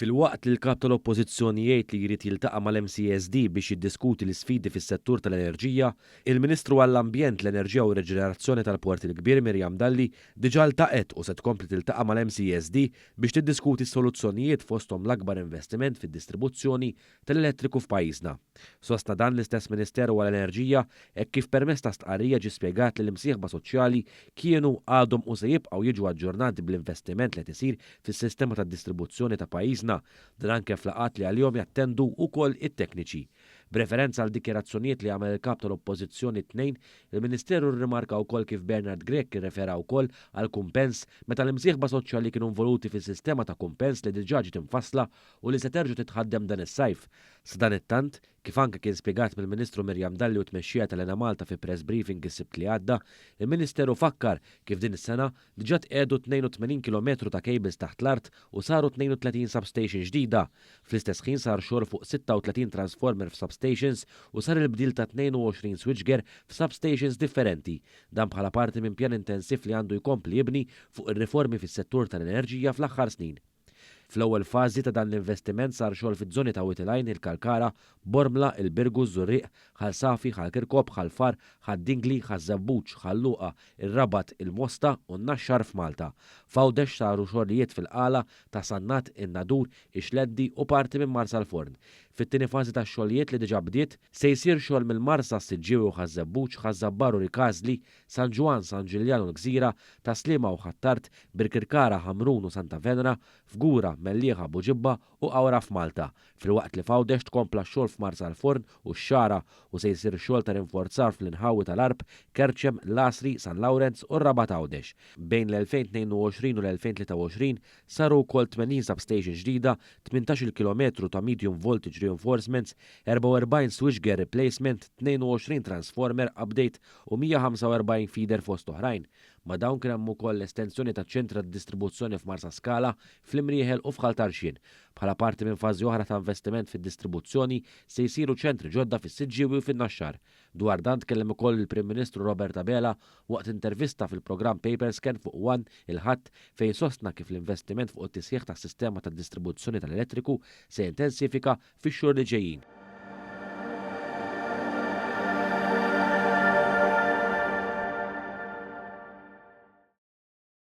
Filwaqt li l-Kap tal-Oppożizzjoni jgħid li jrid jiltaqa' mal-MCESD biex jiddiskuti l-isfidi fis-settur tal-enerġija, il-Ministru għall-Ambjent, l-Enerġija u r-Riġenerazzjoni tal-Port il-Kbir Miriam Dalli diġà ltaqgħet u se tkompli tiltaqa' mal-MCESD biex tiddiskuti s-soluzzjonijiet fosthom l-akbar investiment fid-distribuzzjoni tal-elettriku f'pajjiżna. Sostna dan l-istess Ministeru għall-Enerġija hekk kif permezz ta' stqarrija ġie spjegat li l-imsieħba soċjali kienu, għadhom u se jibqgħu jiġu aġġornati bl-investiment li qed isir fis-sistema tad-distribuzzjoni ta' pajjiżna, dan anke f'laqgħat li għalihom jattendu wkoll it-tekniċi. B'referenza għal dikjarazzjonijiet li għamel il-Kap tal-Oppożizzjoni t-Tnejn, il-Ministeru rrimarka wkoll kif Bernard Grech irrefera wkoll għall-kumpens meta l-imsieħba soċjali kienu involuti fis-sistema ta' kumpens li diġà ġiet imfassla u li se terġa' titħaddem dan is-sajf. Sadanittant, kif anke kien spjegat mill-Ministru Miriam Dalli u t-tmexxija tal-Enemalta fi press briefing is-Sibt li għadda, il-Ministeru fakkar kif din is-sena diġà tqiegħdu 82 kilometru ta' cables taħt l-art u saru 32 substation ġdida. Fl-istess ħin sar xogħol fuq 36 transformer f'substations u sar il-bdil ta' 22 switchgear f'substations differenti. Dan bħala parti minn pjan intensiv li għandu jkompli jibni fuq ir-riformi fis-settur tal-enerġija fl-aħħar snin. Fl-ewwel fażi ta' dan l-investiment sar xogħol fiż-żoni ta' Wied il-Għajn, il-Kalkara, Bormla, il-Birgu, ż-Żurrieq, Ħal Safi, Ħal Kirkop, Ħal Far, Ħad-Dingli, Ħaż-Żebbuġ, Ħal Luqa, ir-Rabat, il-Mosta u n-Naxxar f'Malta. F'Għawdex saru xogħlijiet fil-Qala, Ta' Sannat, in-Nadur, ix-Xleddi u parti minn Marsalforn. Fit-tieni fażi tax-xogħlijiet li diġà bdiet, se jsir xogħol mill-Marsa, s-Siġġiewi u Ħaż-Żebbuġ, Ħaż-Żabbar u Rikażli, San Ġwann, San Ġiljan u l-Gżira, Tas-Sliema u Ħ'Attard, Birkirkara, Ħamrun u Santa Venera, Fgura, Mellieħa, Buġibba u Qawra f'Malta, filwaqt li f'Għawdex tkompla x-xogħol f'Marsalforn u x-Xagħra u se jsir xogħol ta' rinforzar fl-inħawi tal-Għarb, Kerċem, l-Għasri, San Lawrenz u r-Rabat Għawdex. Bejn l-2022 u l-2023 saru wkoll 80 substation ġdida, 18-il kilometru ta' medium voltage reinforcements, 44 switchgear replacement, 22 transformer update u 145 feeder fost oħrajn. Ma' dawn kien hemm ukoll l-estensjoni ta' ċentri ta' distribuzzjoni f'Marsaskala, fl-Imrieħel u f'Ħal Tarxien. Bħala parti minn fażi oħra ta' investiment fid-distribuzzjoni, se jsiru ċentri ġodda fis-Siġġiewi u fin-Naxxar. Dwar dan tkellem ukoll il-Prim Ministru Robert Abela waqt intervista fil-programm Paperscan fuq one il-Ħadd fejn sostna kif l-investiment fuq it-tisħiħ tas-sistema tad-distribuzzjoni tal-elettriku se jintensifika fix-xhur li ġejjin.